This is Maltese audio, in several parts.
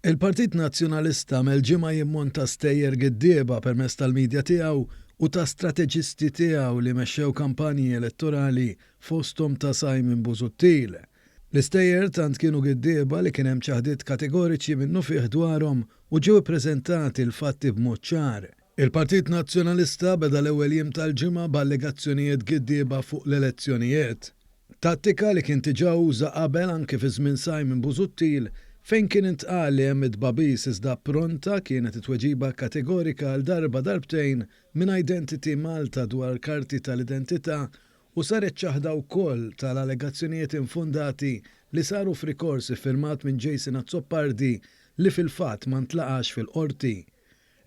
Il-Partit Nazzjonalista għamel ġimgħa jimmonta stejjer giddieba permezz tal-media tiegħu u ta' strateġisti tiegħu li mexxew kampanji elettorali fosthom ta' Simon Busuttil. L-istejjer tant kienu giddieba li kien hemm ċaħdiet kategoriċi minnufih dwarhom u ġew ippreżentati l-fatti b'mod ċar. Il-Partit Nazzjonalista beda l-ewwel jiem tal-ġimgħa b'allegazzjonijiet giddieba fuq l-elezzjonijiet. Tattika li kien diġà uża qabel anki fi żmien Simon Busuttil fejn kien intqal li hemm it-tbagħbis iżda pronta kienet it-tweġiba kategorika għal darba darbtejn minn Identity Malta dwar karti tal-identità u saret ċaħda wkoll tal-allegazzjonijiet infondati li saru f'rikors iffirmat minn Jason Azzopardi li fil-fatt ma ntlaqax fil-Qorti.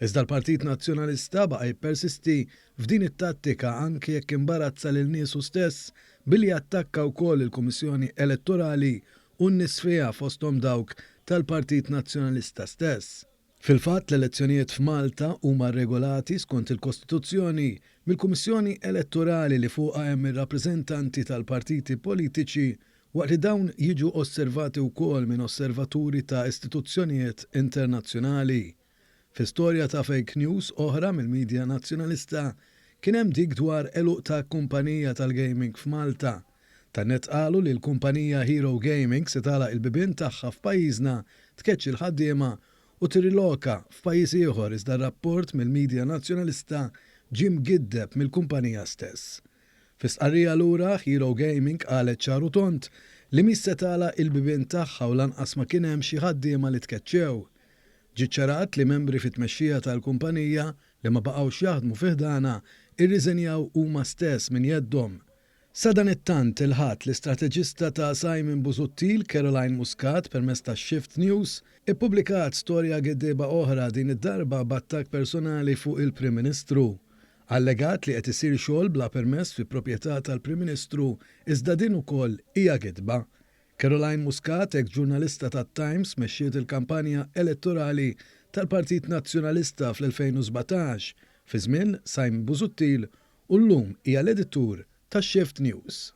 Iżda l-Partit Nazzjonalista baqa' jippersisti f'din it-tattika anki jekk imbarazza lil niesu stess billi attakka wkoll il-Kummissjoni Elettorali u n-nies fiha fosthom dawk tal-Partit Nazzjonalista stess. Fil-fatt l-elezzjonijiet f'Malta huma regolati skont il-Kostituzzjoni mill-Kummissjoni Elettorali li fuqha hemm ir-rappreżentanti tal-partiti politiċi waqt li dawn jiġu osservati wkoll minn osservaturi ta' istituzzjonijiet internazzjonali. Fi storja ta' fake news oħra mill-media Nazzjonalista kien hemm dik dwar għeluq ta' kumpanija tal-gaming f'Malta. Tan-Net qalu li l-kumpanija Hero Gaming se tagħlaq il-bibien tagħha f'pajjiżna, tkeċċi l-ħaddiema u tirriloka f'pajjiż ieħor iżda r-rapport mill-media Nazzjonalista ġie mgiddeb mill-kumpanija stess. Fi stqarrija lura, Hero Gaming qalet ċar u tond li mhix se tagħlaq il-bibien tagħha u lanqas ma kien hemm xi ħaddiema li tkeċċew. Ġie ċċarat li membri fit-tmexxija tal-kumpanija li ma baqgħux jaħdmu fi ħdanha rriżenjaw huma stess minn jeddhom. Sadanittant, il-Ħadd, l-istrateġista ta' Simon Busuttil, Caroline Muscat, permezz ta' Shift News, ippubblikat storja giddieba oħra, din id-darba b'attakk personali fuq il-Prim Ministru. Allegat li qed isir xogħol bla permess fi proprjetà tal-Prim Ministru iżda din ukoll hija gidba. Caroline Muscat, eks ġurnalista tat-Times, mexxiet il-kampanja elettorali tal-Partit Nazzjonalista fl-2017, fi żmien Simon Busuttil u llum hija l-editur ta' Shift News.